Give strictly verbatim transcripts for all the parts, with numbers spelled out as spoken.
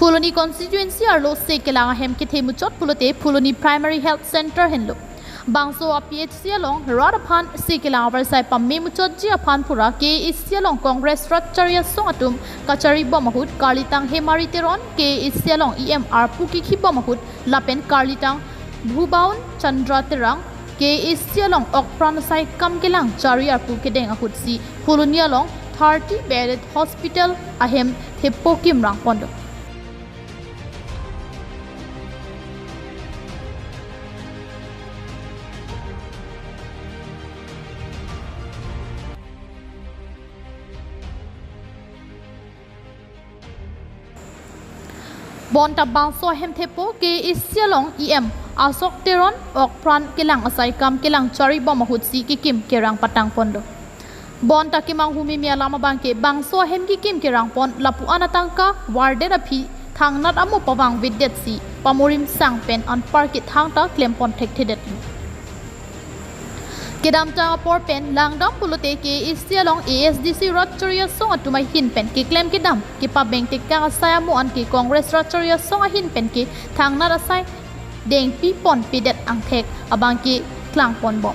Phuloni constituency arlo se kelang ahem kethe muchot pulote Phuloni Primary Health Center henlo. Bangso a P H C along rat aphan se kelang avarsai pame muchotji aphan pura K A A C along Congress rat chari asong atum kachari bom ahut karlitang Hemari Teron, K A A C along E M arpu kikhi bom ahut lapen karlitang Bhuban Chandra Terang, K A A C along okpran asai kam kelang chari arpu kedeng ahutsi Phuloni along thirty bedded hospital ahem thepo kimrang ponlo. Bonta bangso ahem thepo K A A C along E M Ashok Teron okpran kelang asai kam kelang chari bom ahutsi kekim kerang patang ponlo. Bonta kemanghu mimi alam abangke bangso ahem kekim kerang pon lapu-an atangka wardet aphi thangnat amo pavangvedetsi pamorim sang pen anparke thangta klem pon thekthedetlo. Kedamtang apor pen langdam pulote K A A C along A S D C rat chari asong atum ahin pen keklem kedam kepabeng tekang asai amo anke Congress rat chari asong ahin pen ke thangnat asai dengpi ponpedet angthek abangke klang ponbom.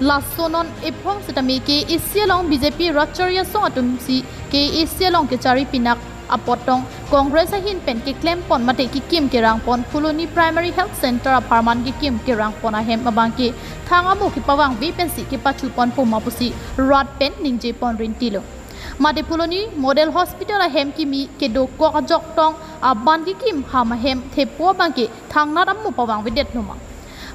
Laso non ephong setame K A A C along B J P rat chari asong atumsi K A A C along kechari pinak apot tong Congress ahin pen keklem pon mate kekim kerang pon Phuloni Primary Health Center apharman kekim kerang pon ahem abangke thang amo kepavangve pensi kepachu ponpo ma pusi rat pen ningje pon rintilo. Mate Phuloni Model Hospital ahem kimi kedokok ajok tong aban kekim ham ahem thepo abangke thangnat amo pavangvedetlo ma.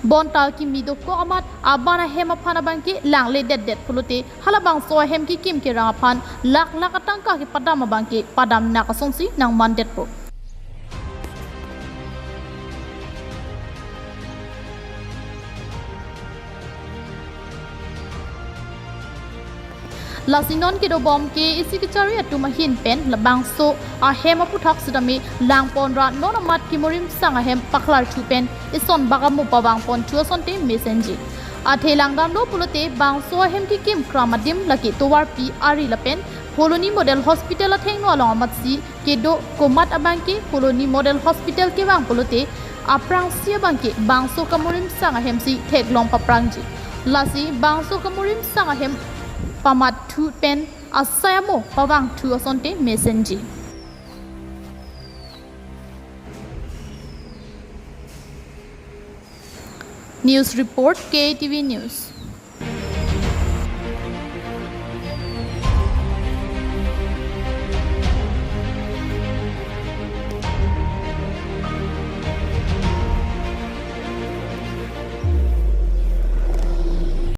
Bonta kimi dokok amat aban ahem aphan abangke langledetdet pulote halabangso ahem kekim kerang aphan lakh lakh atangka kepadam abangke padam nak asonsi nangmandetpo. Lasi non kedobom K A A C kechari atum ahin pen labangso ahem aputhak setame lang pon ra non amat kemorim sang ahem paklar thu pen ison bak amo pavang pon thu asonte mesenji. Athe langdamlo pulote bangso ahem kekim kram adim lake tovarpi ari lapen Phuloni Model Hospital athengno along amatsi kedo komat abangke Phuloni Model Hospital kevang pulote aphrangsi abangke bangso kamorim sang ahemsi theklong paprangji. Lasi bangso kamorim sang ahem pamat thu pen asai amo pavang thu asonte mesenji. News report, K T V News.